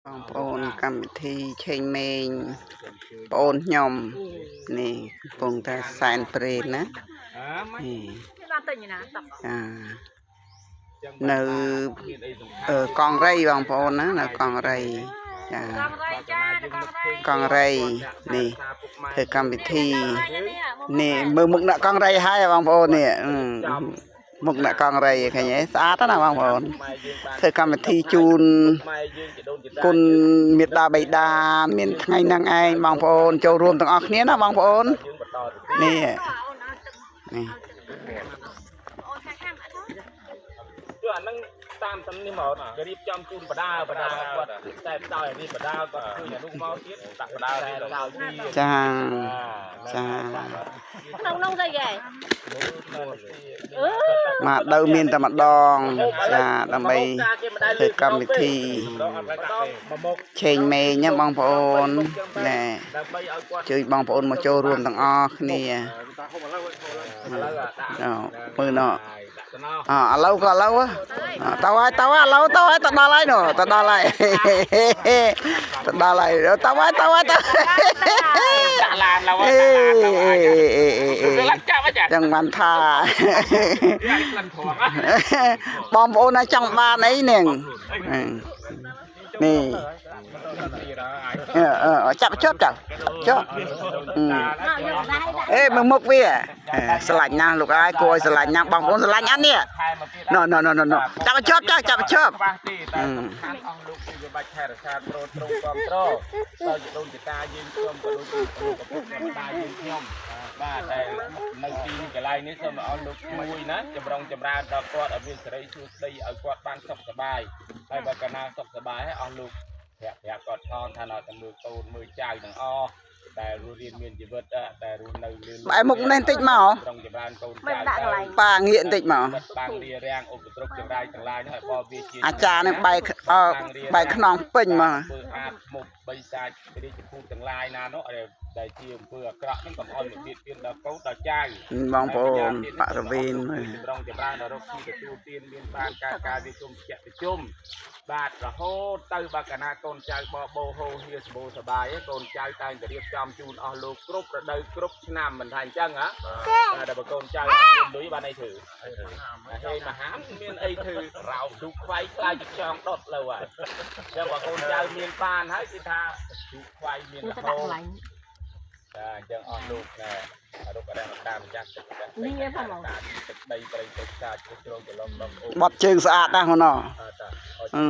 បងប្អូនកម្មវិធីឆេងមេងប្អូនខ្ញុំនេះកំពុងតែសែនព្រេនណានេះ ណាទិញណាតប អានៅកង់រៃបងប្អូនណានៅកង់រៃចា កង់រៃចាកង់រៃ កង់រៃនេះធ្វើកម្មវិធីនេះមើលមុខអ្នកកង់រៃហើយបងប្អូននេះមុខអ្នកកង់រៃឃើញទេស្អាតណាស់បងប្អូនធ្វើកម្មវិធីជូន គុណមេត្តាបិតាមានថ្ងៃហ្នឹងឯងបងប្អូនចូលរួមទាំងអស់គ្នាណាបងប្អូននេះនេះ អូនខាងខាងអត់ គឺអាហ្នឹងតាមតំនេះមកគេរៀបចំជូនបដាបដាគាត់តែដោយរៀបបដាគាត់ឃើញអានោះមកទៀតដាក់បដាទៀតដោយទៀត ចាចា ក្នុងនោះស្អីគេ មកដូវមានតែម្ដងចាដើម្បីធ្វើកម្មវិធី មក ឆេងមេងណាបងប្អូនណែ ដើម្បីឲ្យគាត់ ជួយបងប្អូនមកចូលរួមទាំងអស់គ្នា ឥឡូវដាក់ មើលណោ ដាក់ទៅណោ អឥឡូវក៏ឥឡូវទៅហើយទៅហើយឥឡូវទៅហើយទៅដល់ហើយនោះទៅដល់ហើយទៅដល់ហើយទៅហើយទៅហើយទៅ ដាក់ឡានឡើយ អេ ដាក់ឡានឡើយ អេអេអេ ឡើងចាប់អចា ចឹងបានថា ក្លិនត្រង់ បងប្អូនណាចង់បានអីនេះនេះអឺចាប់ជាប់ចាប់ជាប់ មកយកដែរ អេមើលមុខវាស្រឡាញ់ណាស់លោកអើយគួរឲ្យស្រឡាញ់ណាស់បងប្អូនស្រឡាញ់អត់នេះ ថែមកទៀត ណណណណចាប់ជាប់ចាប់ចាប់ជាប់ ខ្វះទេតែសំខាន់អស់លោកគឺវាបាច់ថែរក្សាទ្រទ្រង់គ្រប់ត្រដោយជាដូនជាតាយើងខ្ញុំក៏ដូចជាឪពុកម្ដាយយើងខ្ញុំបាទតែនៅទីនេះកន្លែងនេះសូមឲ្យអស់លោកជួយណាចម្រុងចម្រើនដល់គាត់ឲ្យមានសិរីសួស្តីឲ្យគាត់បានសុខសប្បាយហើយបើកាលណាសុខសប្បាយហើយអស់លោកប្រាប់ប្រាប់គាត់ផងថាដល់តែមើលកូនមើលចៅទាំងអស់តែរស់រៀនមានជីវិតតែរស់នៅលឿន បែរមុខនេះបន្តិចមក ចម្រុងចម្រើនកូន មិន ចៅ ដាក់កន្លែង ប៉ាងាកបន្តិចមក បាត់បាំងរារាំងឧបទ្រពចង្រៃទាំងឡាយនោះឲ្យបវាជា អាចារ្យនឹងបែកអបែកខ្នងពេញមក ធ្វើអាតមុខបីសាចរាជភូតទាំងឡាយណានោះដែលជាអំពើអាក្រក់ហ្នឹងកុំឲ្យមកបៀតបៀនដល់កូនដល់ចៅ បងប្អូនបរិវេណមើល ចម្រុងចម្រើនដល់រកស៊ីទទួលទានមានបានការការវិជុំជាប្រជុំបាទរហូតទៅបើកាលណាកូនចៅបបោហោហៀសម្បូរសបាយកូនចៅតែងតែរៀបចំជូនអស់លោកគ្រប់រដូវគ្រប់ឆ្នាំមិនថាអញ្ចឹងហ៎បាទដល់បើកូនចៅអត់មានលុយបានអីធ្វើហេមហាមានអីធ្វើរោទូខ្វៃខ្លាចចង់ដុតលើហើយអញ្ចឹងបើកូនចៅមានបានហើយគឺថាទូខ្វៃមានរ ទៅ ហូត ដាក់កន្លែង ចាអញ្ចឹងអស់លោកណែអរុបរៈតាមម្ចាស់ទឹកដី នេះផងហ្មង ទឹកដីព្រៃទឹកសាជ្រោះជ្រងច្រឡំដងអូ បត់ជើងស្អាតណាស់មកណោ តា អឺ